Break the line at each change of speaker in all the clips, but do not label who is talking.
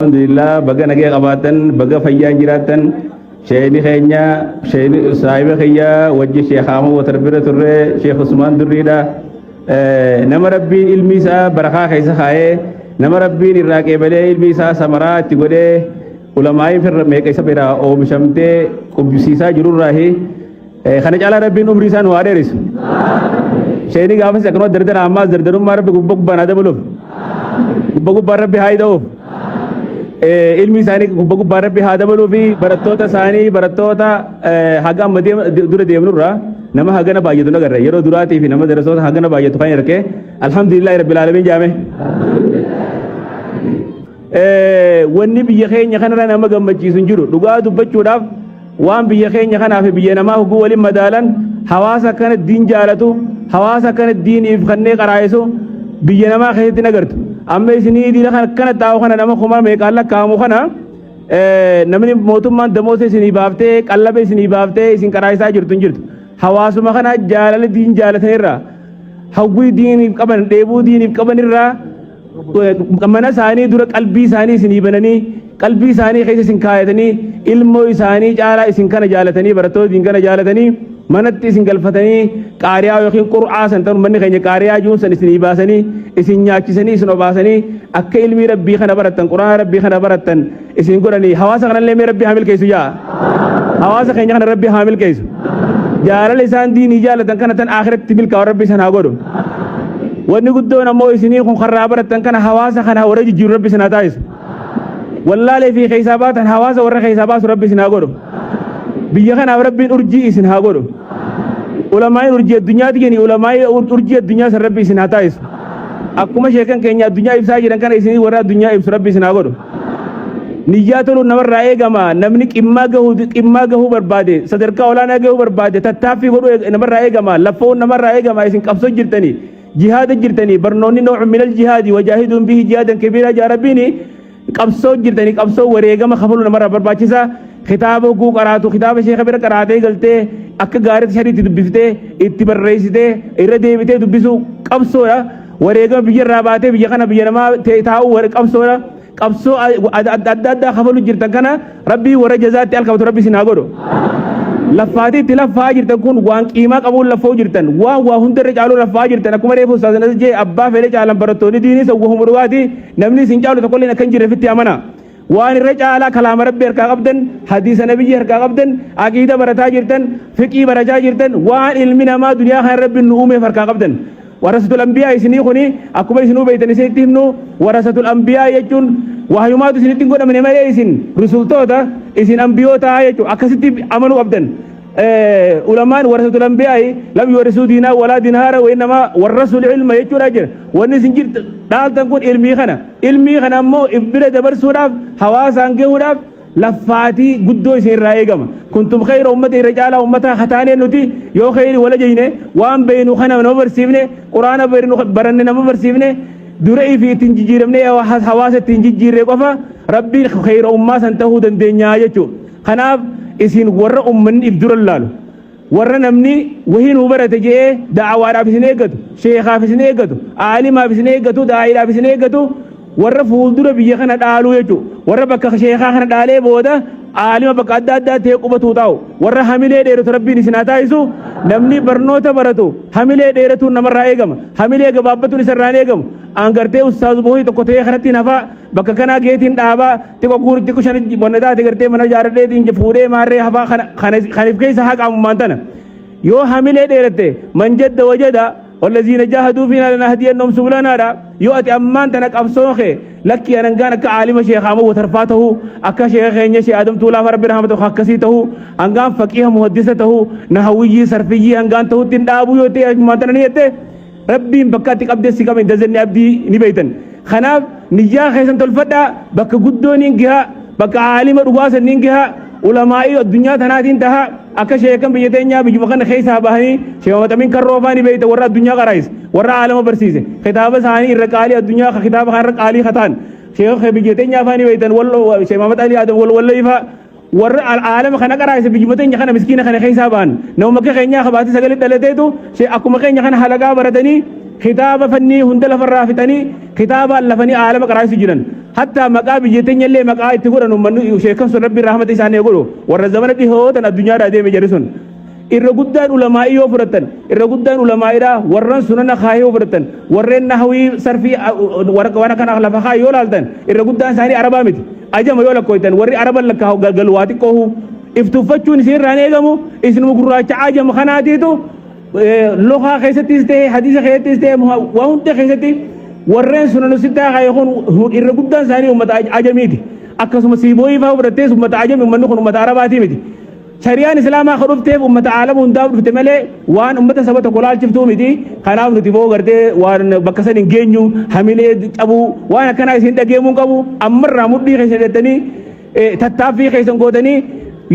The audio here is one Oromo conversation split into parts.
Alhamdulillah, baga nagaya qabaatan, baga fayyaan jiraatan. Sheeyni keenya, sheeyni saahiba kiyya wajji Sheekh Ahmad Watar bira turre, Sheekh Usmaan Durriidha. Nama Rabbiin ilmi isaa barakaa keessa kaayee, nama Rabbiin irraa qeebalee, ilmi isaa samaraa itti godhee, ulamaa'iin firra meeqa isa biraa oomishamtee qubbisiisaa jirurraahi. Kana caalaa Rabbiin umrii isaa nu haa dheerisu. Sheeyni gaafas akkanuma dardara, ammaas dardarummaa Rabbi gubbaa gubbaan haa dabaluuf. Gubbaa gubbaan Rabbi haa ida'uuf. Ilmi isaanii gubbaa gubbaan Rabbi haa dabaluu fi barattoota isaanii, barattoota haga amma dura deemnurraa nama hagana baay'atu nagarre yeroo duraatii fi nama darasoota hagana baay'atu kan erke. Alhamdulillahi rabbil alamin jaame. Wanni biyya keenya kanarra nama gammachiisu hin jiru. Dhugaa dubbachuudhaaf, waan biyya keenya kanaa fi biyya namaa hoguu waliin madaalan, hawaasa akkana diin jaalatu, hawaasa akkana diiniif kannee qaraa'isu biyya namaa keessatti nagartu. Amma isinii diina kana akkana taa'u kana, nama kuma meeqaan lakkaa'amu kana, namni mootummaan damoosa isinii baaftee, qallaba isinii baaftee isin qaraa'isaa jirtu hin jirtu. Hawaasuma kana jaalala diin jaalatanirraa, hawwii diiniif qaban, dheebuu diiniif qabanirraa, mana isaanii dura qalbii isaanii isinii bananii, qalbii isaanii keessa isin kaayatanii, ilmoo isaanii caalaa isin kana jaalatanii, barattoota diin kana jaalatanii, manatti isin galfatanii, qaariyaa yookiin qur'aa san ta'u manni keenya qaariyaa jiruun san isinii baasanii, isin nyaachisanii, isin obaasanii, akka ilmii Rabbii kana barattan, Quraana Rabbii kana barattan isin godhanii. Hawaasa kanallee mee Rabbii haa milkeessu yaa. Hawaasa keenya kana Rabbii haa milkeessu. Jaalala isaan diinii jaalatan kana tan akhiratti milkaa'u Rabbi isin haa godhu. Wanni guddoon ammoo isinii kun karraa barattan kana hawaasa kana warra jijjiiru Rabbi isin haa taasisu. Wallaalee fi keessaa baatan hawaasa warra keessaa baasu Rabbi isin haa godhu. Biyya kanaaf Rabbiin urjii isin haa godhu. Ulamaa'iin urjii addunyaati jenni, ulamaa'ii urjii addunyaa san Rabbi isin haa taasisu. Akkuma sheekan keenya addunyaa ibsaa jiran kana, isinii warra addunyaa ibsu Rabbi isin haa godhu. Niyyaa toluun namarraa eegama. Namni qimmaa gahuu, qimmaa gahuu barbaade, sadarkaa olaanaa gahuu barbaade, tattaaffii godhuu namarraa eegama. Laffoon namarraa eegama. Isin qabsoo jirtanii, jihaada jirtanii. Barnoonni نوع من الجهاد، وجاهدهم به جهادا كبيرا jaa Rabbiini. Qabsoo jirtanii, qabsoo wareegama kafaluu namarraa barbaachisa. Kitaaba hoguu qaraatu, kitaaba sheeka bira qaraatee galtee, akka gaariitti shariitti dubbiftee, itti barreessitee, irra deebitee dubbisu qabsoodha. Wareegama biyyarraa baatee biyya kana biyya namaa taa'uu qabsoodha. Qabsoo adda addaa kafaluu jirtan kana Rabbii warra jazaatti alkabatu Rabbi isin haa godhu. Laffaatii itti laffaa jirtan kun waan qiimaa qabuun laffoo jirtan, waan waa hundarra caaluu laffaa jirtan. Akkuma reefu ustaazan as jee, abbaa fedhe caalan barattoonni diinii san wahuma dhugaati, namni isin caalu tokkolleen akka hin jirre fitti amana. Waan irra caalaa kalaama Rabbi harkaa qabdan, hadiisa nabiyyi harkaa qabdan, aqiida barataa jirtan, fiqii barachaa jirtan, waan ilmi namaa duniyaa kana Rabbi nu uumeef harkaa qabdan. ورثة الأنبياء isinii kuni akkuma isinuu beeytan isinitti himnu, ورثة الأنبياء jechuun wahyumaatu isinitti hin godhamne malee isin rusultoota, isin ambiyoota jechuun akkasitti amanuu qabdan. Ulamaan ورثة الأنبياء لم يورثوا دينارا ولا درهما وإنما ورثوا العلم jechuudha jira. Wanni isin jirtu dhaaltan kun ilmii kana. Ilmii kana ammoo bira dabarsuudhaaf, hawaasaan gahuudhaaf laffaatii guddoo isin irraa eegama. كنتم خير أمة, irra caalaa ummata hataanee nuti yoo khayri wala jeyne, waan beeynu kana nama barsiifne, Quraana baranne nama barsiifne, dura fi ittiin jijjiiramne, hawaasa ittiin jijjiirre qofa Rabbiin khayra ummaa san tahuu dandeenyaa jechuudha. Kanaaf isin warra ummanni if dura laalu, warra namni wahii nuu barate jedhee da'awaadhaaf isin eeggatu, sheekaaf isin eeggatu, aalimaaf isin eeggatu, daa'iidhaaf isin eeggatu, warra fuuldura biyya kana dhaaluu jechuudha. Warra bakka sheekaa kana dhaalee booda aalima bakka adda addaa ta'e qubatu taa'u. Warra hamilee dheeratu Rabbiin isin haa taasisu. Namni barnoota baratu hamilee dheeratuun namarraa eegama. Hamilee gabaabbatuun isarraa hin eegamu. Aan gartee ustaaz bohii tokko ta'ee kanatti hafaa, bakka kanaa geetiin dhaabaa, xiqqoo guuri xiqqoo shan wanna taate gartee mana jaaradheetiin fuudhee maarree hafaa kana kaniif keessa haa qaamummaan tana. Yoo hamilee dheeratte, من جد وجد والذين جاهدوا فينا لنهدينهم سبلنا dha. Yoo ati ammaan tana qabsoon kee lakki anangaan akka aalima sheekh Ahmad Watarfaa tahuu, akka sheekha keenya Sheekh Adam Tuulaa Rabbi rahmatu akkasii tahuu, hangaan faqiha muhaddisa tahuu, nahawiyyii sarfiyyii hangaan tahuutti hin dhaabuu yoo ta'e, ammaan tana ni jette, Rabbiin bakka ati qabdee si qaba hin dazanne abdii ni beeytan. Kanaaf niyyaa keessan tolfadhaa, bakka guddoo niin gihaa, bakka aalima dhugaa san niin gihaa, ulamaa'ii addunyaa tanaatiin tahaa, akka sheekan biyya teenyaa biyyuma kana keessaa bahanii, Sheekh Maxamin Karroofaa ni beeyta, warra addunyaa qaraayis, warra aalama barsiise, kitaaba isaanii irra qaalii addunyaa kitaaba kanarra qaalii kataan sheekh biyya teenyaa faa ni beeytan, Walloo Sheekh Muhammad Ali Adam wal wallayfaa, warra aalama kana qaraayise biyyuma teenya kana miskiina kana keessaa bahan. Nama akka keenyaa kabaatee sagalee dhalateetu akkuma keenya kana halagaa baratanii. Kitaaba fannii hunda lafarraa fixanii kitaaba allafanii aalama qaraa'isu jiran. Hattaa maqaa biyya teenyallee maqaa itti godhan ummanni sheekan sun Rabbiin rahmata isaanii godhu warra zamana dhihoo tan addunyaadhaa deeme jarri sun. Irra guddaan ulamaa'ii yoo fudhattan, irra guddaan ulamaa'iidha warran sunana kaayee yoo fudhattan, warreen nahwii sarfii waan kana lafa kaayee yoo laaltan, irra guddaan isaanii arabaa miti. Ajama yoo lakkooytan, warri araban lakkaa'u galgalu waa xiqqoohu. If tuffachuun isin irraa hin eegamu, isinuma gurraacha ajama kanaatiitu lokaa keessattis ta'e, hadiisa keessattis ta'e, waa hunda keessatti warreen sunanu sittaa kaayee kun irra guddaan isaanii ummata ajamiiti. Akkasuma siibooyii fa'aa fudhattees ummata ajami, ummanni kun ummata arabaatii miti. Shari'aan Islaamaa ka dhufteef ummata aalama hundaaf dhufte malee waan ummata saba tokko laalchiftuu miti. Kanaaf nuti boo gartee waan bakka san hin geenyu, hamilee cabuu waan akkanaa isin dhageemuu hin qabu. Ammarraa mudhii keessa hidhattanii tattaaffii keessan gootanii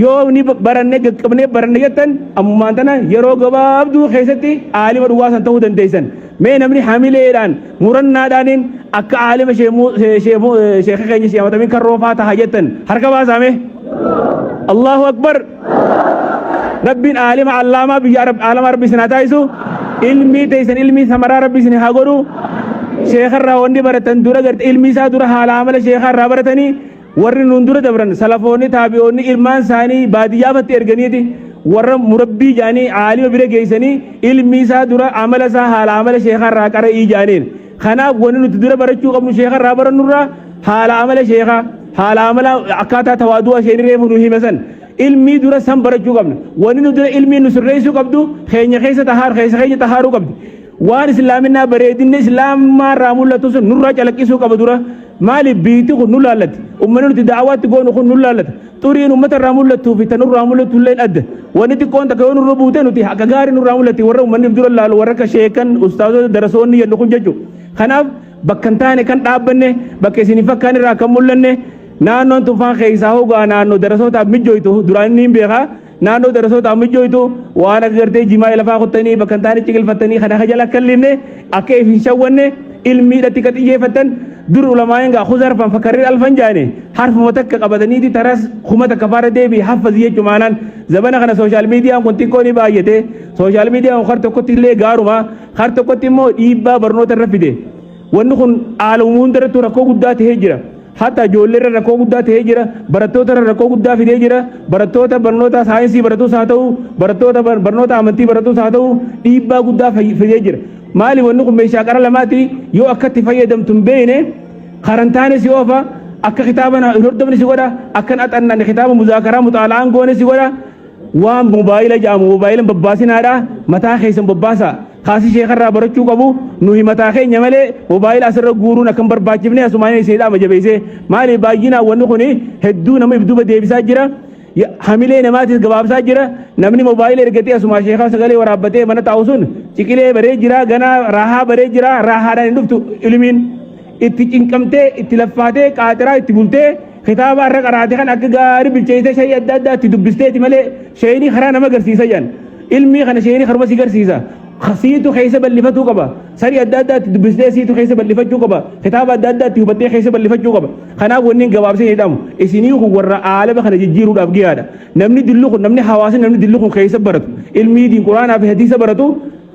yoo ni baranne qaqqabnee baranne jettan, ammumaan tana yeroo gabaabduu keessatti aalima dhugaa san ta'uu dandeessan. Mee namni hamileedhaan murannaadhaaniin akka aalima sheekha keenya Sheekh kan roofaa taha jettan harka baasaame. Allahu Akbar. Rabbiin aalima allaamaa biyya Arab aalama Rabbi isin haa taasisu. Ilmii teessan ilmii samaraa Rabbi isin haa godhu. Sheekarraa wanni baratan dura garte ilmii isaa dura haala amala sheekarraa baratanii, warri nuun dura dabran salafoonni, taabi'oonni ilmaan isaanii baadiyyaafatti erganiiti warra murabbii jaanii aalima bira geessanii ilmii isaa dura amala isaa haala amala sheekarraa qara'ii jaaniin. Kanaaf wanni nuti dura barachuu qabnu sheekarraa barannurraa haala amala sheekaa, haala amala akkaataa tawaaduu isheen reefu nu hime san ilmii dura san barachuu qabna. Wanni nu dura ilmii nu sirreessuu qabdu keenya keessa tahaar, keessa keenya tahaaruu qabdi. Waan islaaminaa bareedinni islaamaa irraa mul'atu sun nurraa calaqqisuu qaba dura. Maaliif biitti kun nu laallatti? Uummanni nuti da'awaatti goonu kun nu laallata. Xuriin uummata irraa mul'attuu fi tanurraa mul'attu illee adda. Wanni xiqqoon takka yoo nurra buute nuti akka gaarii nurraa mul'atti, warra uummanni dura laalu, warra akka sheekan, ustaazota, darasoonni jennu kun jechuudha. Kanaaf bakka hin taane kan dhaabbanne, bakka isin hin fakkaan irraa kan mul'anne, naannoon tufaan keessaa hogaa naannoo darasootaaf mijjooytu duraan inni hin beekaa. Naannoo darasootaaf mijjooytu waan akka gartee jimaa lafaa kuttanii bakka hin taane ciqilfattanii kana akka jala akka hin liinne, akka if hin shawwanne, ilmiidhatti ka xiyyeeffattan. Dur ulamaa'in gaa khuzarfan fakarrir alfan jaane, harfuma takka qabataniiti taras 1000 faara deebii haffazi jechumaanaan. Zabana kana social miidiyaan kun xiqqoo ni baay'ate. Social miidiyaan kun kar tokkotti illee gaaruma, kar tokkotti immoo dhiibbaa barnoota irra fide. Wanni kun aalamuu hundarrattuu rakkoo guddaa tahee jira. Hatta ijoollee irra rakkoo guddaa tahee jira. Barattoota irra rakkoo guddaa fidee jira. Barattoota barnoota saayinsii baratus haa ta'u, barattoota barnoota amantii baratus haa ta'u, dhiibbaa guddaa fidee jira. Maali, wanni kun meeshaa qara lamaati. Yoo akka itti fayyadamtu hin beekne karantaane si oofa, akka kitaaba hin hordofne si godha, akka hin axannanne, kitaaba muzaakaraa muxaala'aan goone si godha. Waan mobaayila jedhamu mobaayila babbaasinaadha, mataa keessan babbaasa. Kaasi sheekarraa barachuu qabu nuyi mataa keenya malee mobaayila asirra guuruun akka hin barbaachifne asumaan isin dhaama jabeessee. Maali, baay'inaan wanni kun hedduu nama if duuba deebisaa jira. Hamilee namaatis gabaabsaa jira. Namni mobaayila ergatee asumaa sheekaa sagalee waraabbatee mana taa'u sun ciqilee baree jira, ganaa raahaa baree jira. Raahaadhaan hin dhuftu ilmiin. Itti cinqamtee, itti laffaatee, qaaxiraa itti bultee, kitaaba har'a qaraate kan akka gaarii bilcheessitee, shayii adda addaa itti dubbisteeti malee shayini karaa nama garsiisa jedhan. Ilmii kana shayini karuma si garsiisa. Siitu keessa bal'ifatuu qaba. Sarii adda addaa itti dubbistee siitu keessa bal'ifachuu qaba. Kitaaba adda addaa itti hubattee keessa bal'ifachuu qaba. Kanaaf wanni gabaabsee jedhamu, isinii kun warra aalama kana jijjiiruudhaaf giyaadha. Namni dillu kun, namni hawaasni, namni dillu kun keessa baratu, ilmii diin quraanaa fi hadiisa baratu,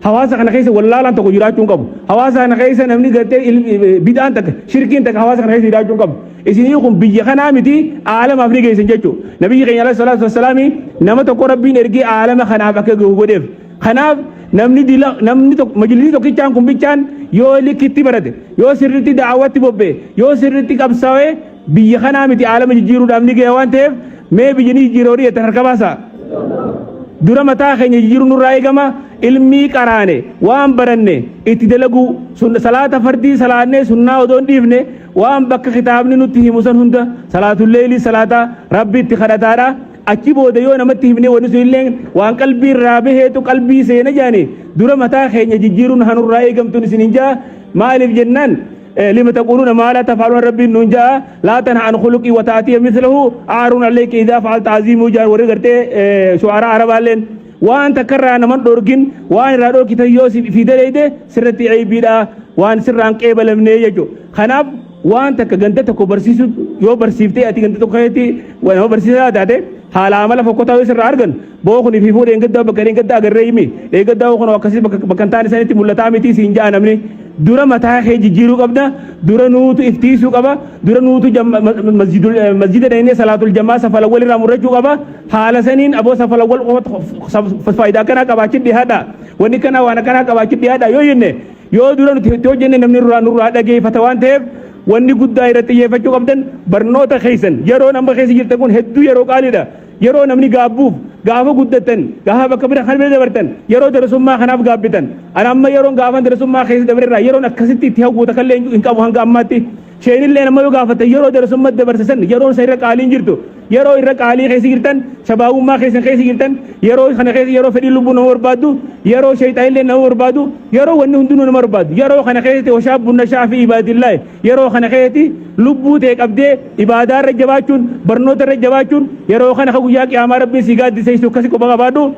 hawaasa kana keessa wallaalaan tokko jiraachuu hin qabu. Hawaasa kana keessa namni gartee bid'aan takka, shirkiin takka hawaasa kana keessa jiraachuu hin qabu. Isinii kun biyya kanaa miti, aalamaaf ni geessan jechuudha. Nabiyyi keenya alayhi salaatu wassalaami nama tokko Rabbiin ergee aalama kanaaf akka gahu godheef. Kanaaf namni dila namni tokko majlisni tokkichaan kun bichaan yoo likkitti barate, yoo sirriitti da'awatti bobba'e, yoo sirriitti qabsaa'e, biyya kanaa miti aalama jijjiiruudhaaf ni gahe waan ta'eef, mee biyya ni jijjiira horii jettan harka baasaa. Dura mataa keenya jijjiiruun nurraa eegama. Ilmii qaraane, waan baranne itti dalaguu, salaata fardii salaannee sunnaa odoo hin dhiifne, waan bakka kitaabni nutti himu san hunda salaatul leeylii salaata Rabbi itti kadhataadha. Achi booda yoo namatti himne wanni sun illee waan qalbii irraa baheetu qalbii seena jaani. Dura mataa keenya jijjiiruun hanurraa eegamtuun isin hin jaa. Maaliif jennaan, لم تقولون ما لا تفعلون rabbiin nuun jaa. لا تنه عن خلق وتأتي مثله عار عليك إذا فعلت عظيم jaan warri gartee shu'araa arabaalleen. Waan takkarraa naman dhorgin, waan irraa dhorkitan yoo fi daleeyde sirratti ceebiidha, waan sirraan qeebalamne jechuudha. Kanaaf waan takka ganda tokko barsiisu yoo barsiiftee, ati ganda tokko keessatti nama barsiisaa taate Haala amala fokkotaa yoo sirraa argan, boo kun ififuu dheengaddaa bakka dheengaddaa agarree himi, dheengaddaa kun akkasii bakka hin taane sanitti mul'ataa miti siin ja'a namni. Dura mataa kee jijjiiruu qabda, dura nuutu iftiisuu qaba, dura nuutu masjida dhaqnee salaatul jamaa safala walirraa murrachuu qaba. Haala saniin aboo safala wal qofa faayidaa akkanaa qabaachuu dhiyaadha. Wanni kanaa waan akkanaa qabaachuu dhiyaadha yoo jenne, yoo dura nuti itti hojjenne, namni nurraa dhageeffata waan ta'eef, wanni guddaa irratti xiyyeeffachuu qabdan barnoota keessan. Yeroo amma keessa jirtan kun hedduu yeroo qaaliidha. Yeroo namni gaabbuuf gaafa guddattan, gaafa bakka bira kan bira dabartan, yeroo darasummaa kanaaf gaabbitan. Ani amma yeroon gaafa darasummaa keessa dabarerraa yeroon akkasitti itti hawwuuta kallee hin qabu hanga ammaatti. Sheenillee nama yoo gaafatan, yeroo darasummaa dabarsisan yeroon isa irra qaaliin jirtu. Yeroo irra qaalii keessa jirtan, shabaabummaa keessan keessa jirtan, yeroo kana keessa yeroo fedhii lubbuu nama barbaaddu, yeroo sheexaanillee nama barbaadu, yeroo wanni hundinuu nama barbaadu, yeroo kana keessatti وشاب نشأ في عبادة الله, yeroo kana keessatti lubbuu ta'e qabdee ibaadaa irra jabaachuun, barnoota irra jabaachuun, yeroo kana ka guyyaa qiyaamaa Rabbiin si gaaddiseessu akkasi quba qabaadhu.